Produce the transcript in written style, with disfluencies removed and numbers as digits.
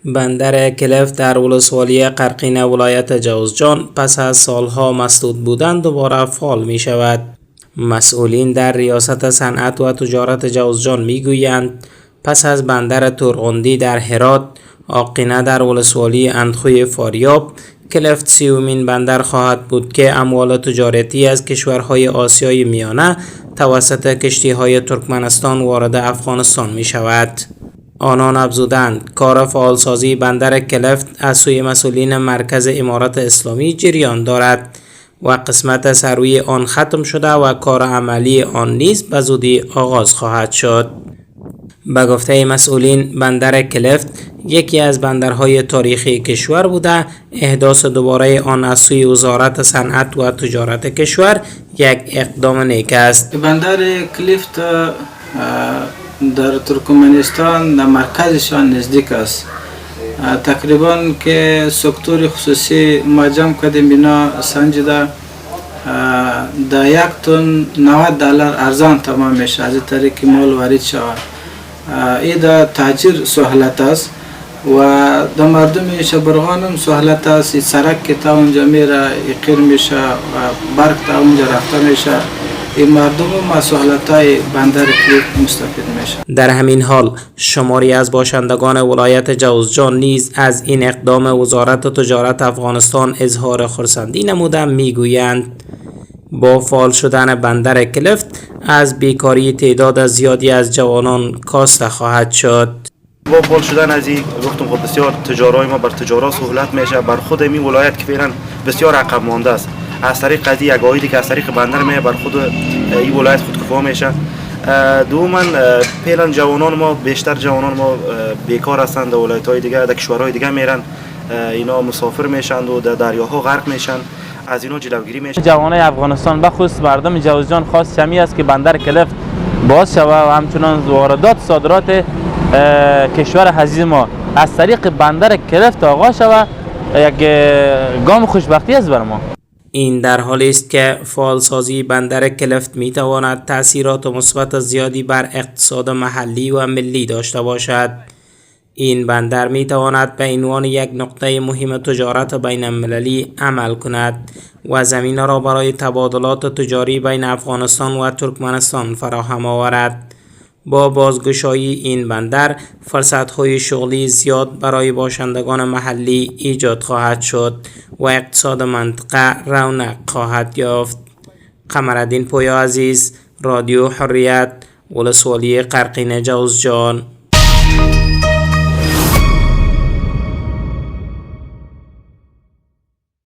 بندر کلفت در ولسوالی قرقینه ولایت جوزجان پس از سالها مسدود بودن دوباره فعال می شود. مسئولین در ریاست صنعت و تجارت جوزجان می گویند پس از بندر تورغندی در هرات، آقینه در ولسوالی اندخوی فاریاب، کلفت سومین بندر خواهد بود که اموال تجارتی از کشورهای آسیای میانه توسط کشتی‌های ترکمنستان وارد افغانستان می شود. آنان افزودند کار فعالسازی بندر کلفت از سوی مسئولین مرکز امارت اسلامی جریان دارد و قسمت سروی آن ختم شده و کار عملی آن نیز به زودی آغاز خواهد شد. به گفته مسئولین، بندر کلفت یکی از بندرهای تاریخی کشور بوده، احداث دوباره آن از سوی وزارت صنعت و تجارت کشور یک اقدام نیک است. بندر کلفت در ترکمنستان در مرکزشان نزدیک است. تقریبا که سکتور خصوصی ما جمع کردیم، اینا سنجیده، در یک تن $90 ارزان تمام میشه از طریق مال وارد شود. این در تاجر سهولت است و در مردم شبرغان هم سهولت است. این سرک که تا اونجا میره قیر میشه و برق تا اونجا رفته میشه، این مردم هم از سهولت‌های بندر کلفت مستفید میشه. در همین حال شماری از باشندگان ولایت جوزجان نیز از این اقدام وزارت تجارت افغانستان اظهار خرسندی نموده میگویند با فعال شدن بندر کلفت از بیکاری تعداد زیادی از جوانان کاسته خواهد شد. با فعال شدن از این گفتم خب بسیار تجارای ما بر تجارا سهولت میشه، بر خود این ولایت که فعلا بسیار عقب مانده است، از طریق قضیه یک عایدی که از طریق بندر میه بر خود این ولایت خودکفا میشه. دوما فعلا جوانان ما، بیشتر جوانان ما بیکار هستند، در ولایت های دیگه، در کشورهای دیگه میرن، اینا مسافر میشن و در دریاها غرق میشن، از اینا جلوگیری میشه. جوانای افغانستان بخصوص مردم جوزجان خواست شمی است که بندر کلفت باز شود و همچنان واردات صادرات کشور عزیز ما از طریق بندر کلفت آغاز شود، یک گام خوشبختی است بر ما. این در حالی است که فعالسازی بندر کلفت می تواند تاثیرات مثبت زیادی بر اقتصاد محلی و ملی داشته باشد. این بندر می تواند به عنوان یک نقطه مهم تجارت بین المللی عمل کند و زمینه را برای تبادلات تجاری بین افغانستان و ترکمنستان فراهم آورد. با بازگشایی این بندر فرصت‌های شغلی زیاد برای باشندگان محلی ایجاد خواهد شد و اقتصاد منطقه رونق خواهد یافت. قمرالدین پویا عزیز، رادیو حریت، ولسوالی قرقین جوزجان.